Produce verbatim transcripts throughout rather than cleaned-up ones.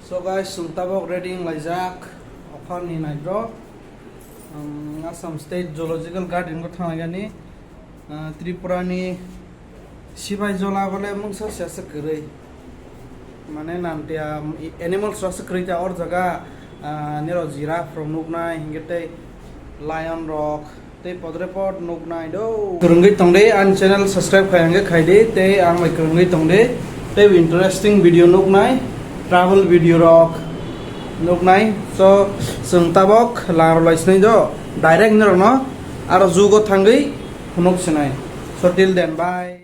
So guys, chwng tabok ready wng laijak, ophar ni naibro. Um, Assam State Zoological Garden o thanglaigani. Uh, Tripura ni Sibai Jola bole mungsa se aswk kwrwi. Mane nantia animals rok aswk kwrwi ta or jaga, uh, nero giraffe rok nuknai, hinkhe tei lion rok. Tei podre pod nuknai do. Kwrwngwi tongdi, ani channel subscribe khai hwnkhe khaidi, tei ang bai kwrwngwi tongdi. Tei interesting video nuknai, travel video rok nuknai. So, chwng tabok laro lai sinai do, direct norokno aro jugo thangwi phunuk sinai. So, till then, bye.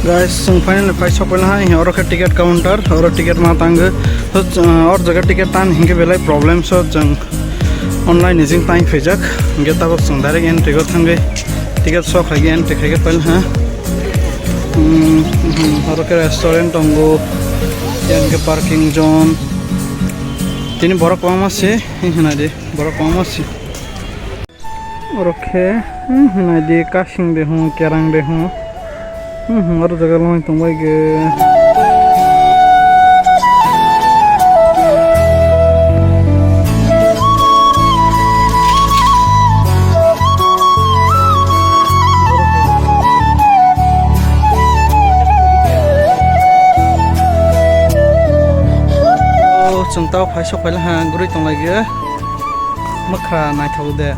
Guys, chwng finally phai sokphaina hai, oro khe ticket counter, oro ticket ma tango. So, uh, or jaga ticket tan hinkhe belai problem, so chwng online ni jing tang phaijak. Hinkhe tabok chwng direct entry go thangwi ticket so khai entry khai phaina ha. Hmm, hmm, oro khe restaurant tongo, yang khe parking zone. Tini borok kwbangma se, hinai di, borok kwbangma se. Oro khe, hmm, hinai di, kasing de hwn, kerang de hwn. Hmm, hmm, oro jaga longwi tongbai ge. O, chwng tao phai sok phaila ha, gurui tonglai ge. Mwkhra naithok de.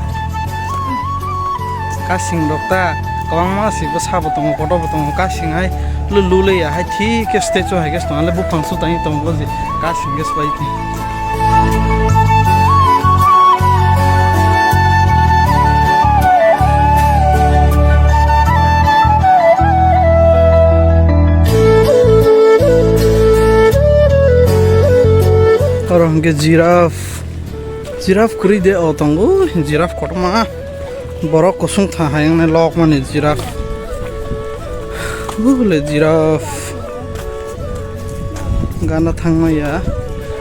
Kasing rok ta kwbangma si bwsa bo tongo, kotor bo tongo, kasing hai lulu le ya hai thik khe statue hai khe tong ale buphang su tang tongo je kasing khe swbai khe. Oro hwnkhe giraffe. Giraffe kwrwi de o tongo, giraffe kotorma. Borok kusung tha hai wngnai lok mani giraffe. Bule giraffe. Gana thangma ya.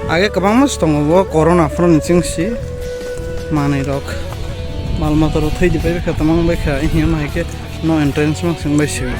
Age kwbangma se tongo bo corona phano ni chwng si manwi rok. Mal mata rok thwi di pai kha, tamang bai kha, hiya ma hai khe. No entrance ma swng bai sio.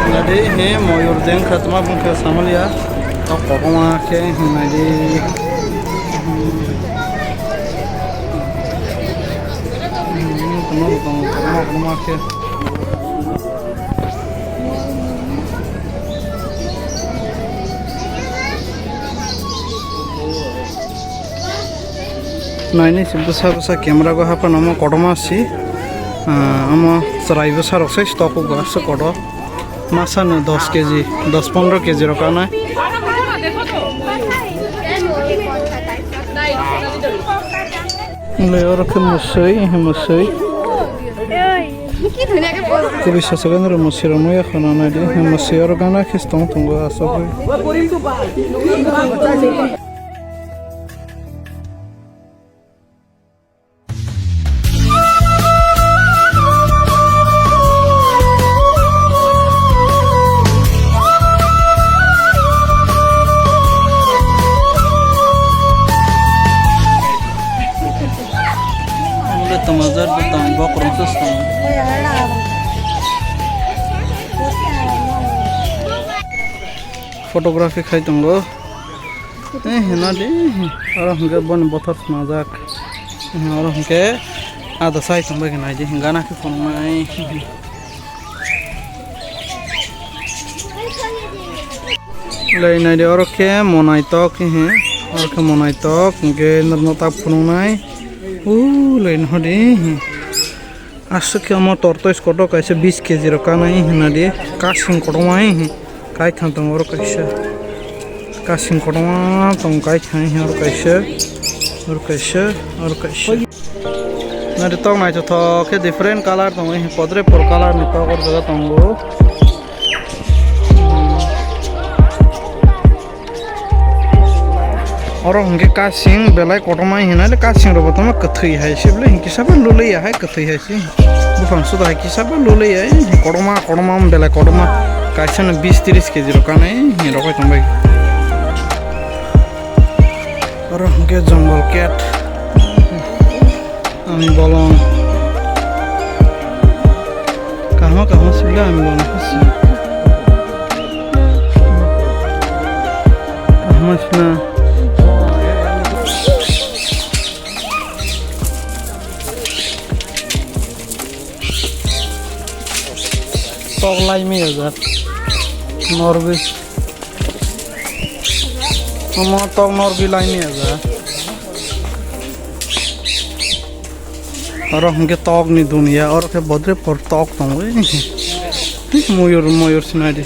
Nadi he moyur deng kha tma bung kha samalia. Tok kokoma khe hinai di. Kono rukong kokoma kokoma khe. Naini se bwsa bwsa camera go haphano omo kotorma si, ah, omo chwrai bwsa rok sai stock o aswk kotor. Masa no dos keji, dos pondro keji rok kanai. Le oro khe mwswi, mwswi. Kubui sasagan ro mwswi rok nukya khwna nai di. Mwswi oro gana khe tong tongo aswk. Mole tongmajak bwtang bokrok se song. Photography khai tongo. Eh, hina di. Oro hwnkhe boni bothor swnajak. Eh, oro hwnkhe ada sai tongbai khe nai di. Gana khe phunuknai. Lei nai di oro khe monai tok, eh, oro khe monai tok, hwnkhe norno ta phunuknai. U lei no di. Aswk khe omo tortoise kotor kaisa bis kg rok kanai hinna di. Kasing kotorma hi kaitham tongo oro kaisa. Kasing kotorma tongo kaitham hi oro kaisa. Oro kaisa, oro kaisa. Nari tok naithothok khe different colour tongo hi podre por colour ni tok oro jaga tongo. Oro hwnkhe kasing belai kotorma hinai le kasing rok bo tongma kwthwi hai se bwle hinkhe sabo lulei ya hai kwthwi hai se buphang suda hai kisa bo lulei ya kotorma kotorma belai kotorma kaisa no bis tris kg rok kanai hin rok tongbai oro hwnkhe jongol cat. Ami bolong. Kahma kahma sibla ami bolong khusi. Kahma sibla. Tok lai mi aja. Norway. Omo tok nor bilai ni aja. Oro hwnkhe tok ni dunia, oro khe bodre por tok tongo. Moyur, moyur sinai di.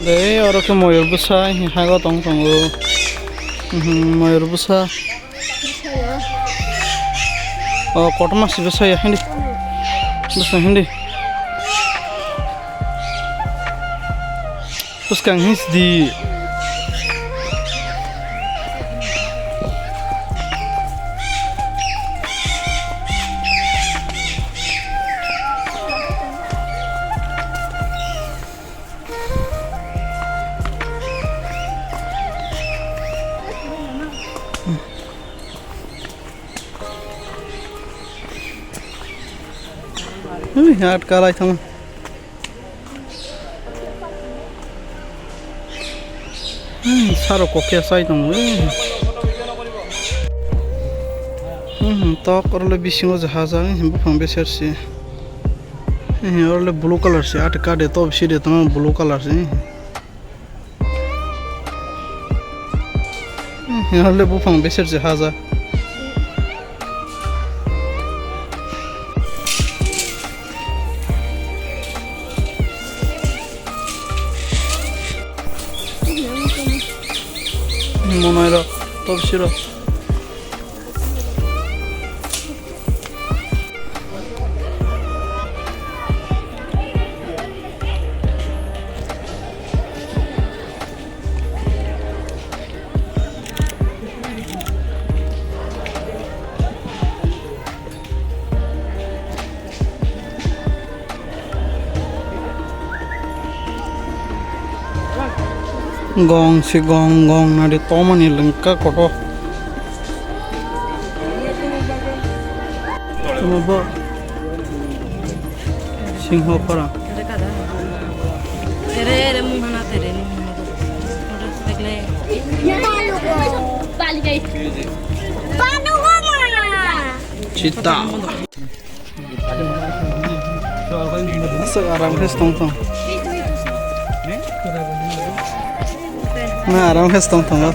Dei, oro khe moyur bwsa, hai o tong tongo. Mhm, moyur bwsa. O, kotorma si bwsa ya, hindi. Bwsa hindi. Bwskang his di. Ui, atka lai thang. Hmm, saro kokya sai tong. Hmm, tok oro le bisingo jahaja, hmm, buphang beser si. Hmm, oro le blue color si, atka de top si de tong blue color si. Hmm, oro le buphang beser si haja. Monai rok, topsi rok. Gong si gong gong nari tomani lengka kotor. Tuma bo singho khora. Tere ere mung hana tere mung hana. Chita. Aswk aram khe se tong tong. Na aram khe se tong tongo.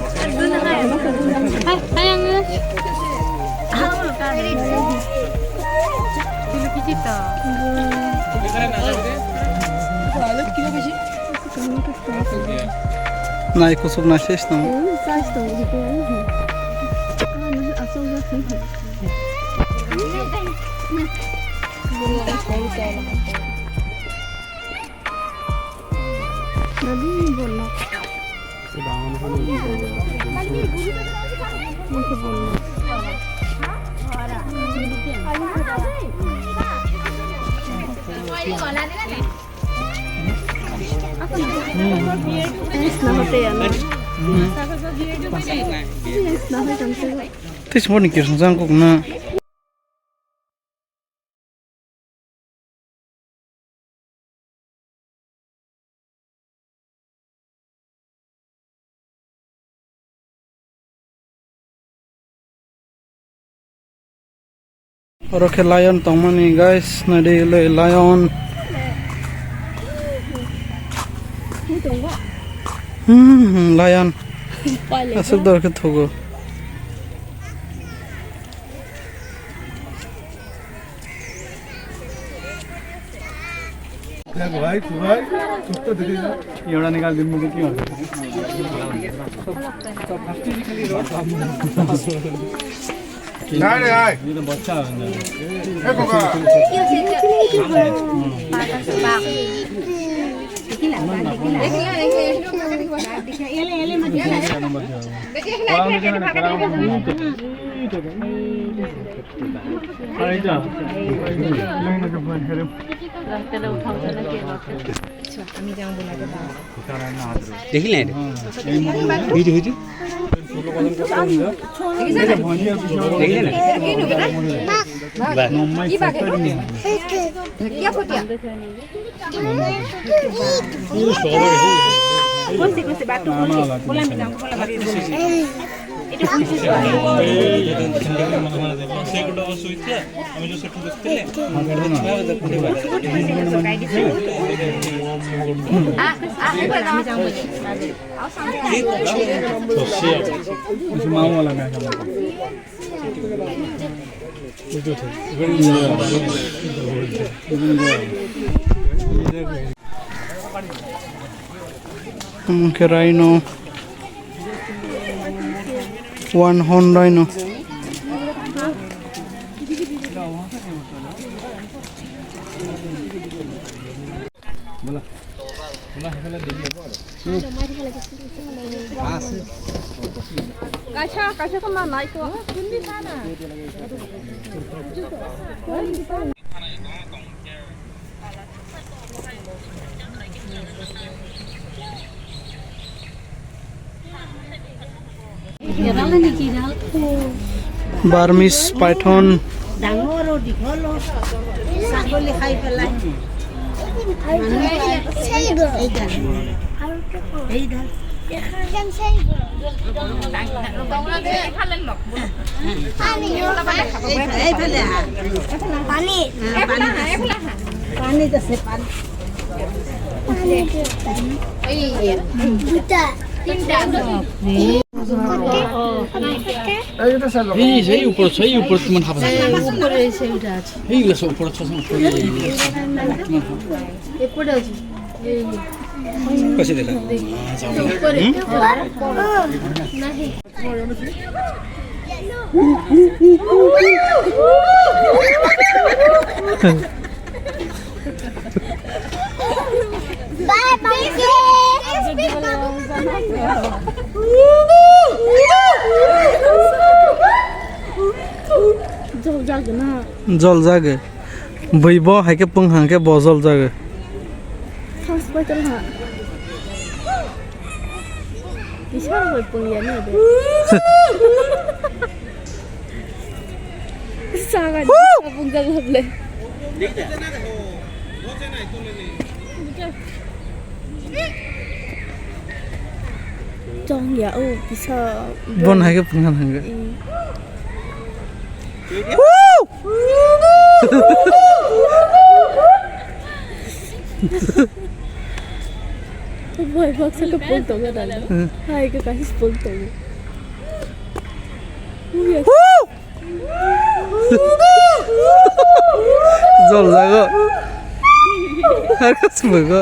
Nai kuchuk nai se se tongo. Tei se mani kirsang jang kok na. Oro khe lion tongmani guys, naidi le lion. Hmm, hmm, lion. Aswk dor khe thugo. देख भाई, तू भाई, कुत्ता देखेगा। ये बड़ा निकाल दिन मुझे क्यों? नहीं, नहीं, आए। ये तो बच्चा है ना। देखो का। देखिলে ভিডিও ভিডিও দেখলে না। Omo khe rhino. One horn rhino. Kaisa, kaisa khe ma nai to. Burmese python. ডাঙৰ দীঘল ছাগলী খাই পেলাই। এইডাল। এইডাল। এইফালে আহা। পানী। পানীত আছে, পানী। দুটা। তিনটা। এই, এই উপরে, সেই উপরে তোমার হাফ আছে। উপরে সেইটা আছে। এইগুলো সব উপরে, সব উপরে। এপরে আছে। এই। কইছে দেখা? উপরে। হুম? Jol jagwi. Bui bo hai khe pung hang khe bo jol jagwi. Hospital ha. Isor bai pung ya ni de. Saga ni pung jagwi hoble. Chong ya o kisa. Bon hai khe pung hang khe. Boy, baksa ka pun tongo dala. Hmm. Hai ka kahis pun tongo. Jol jago. Hai ka smugo.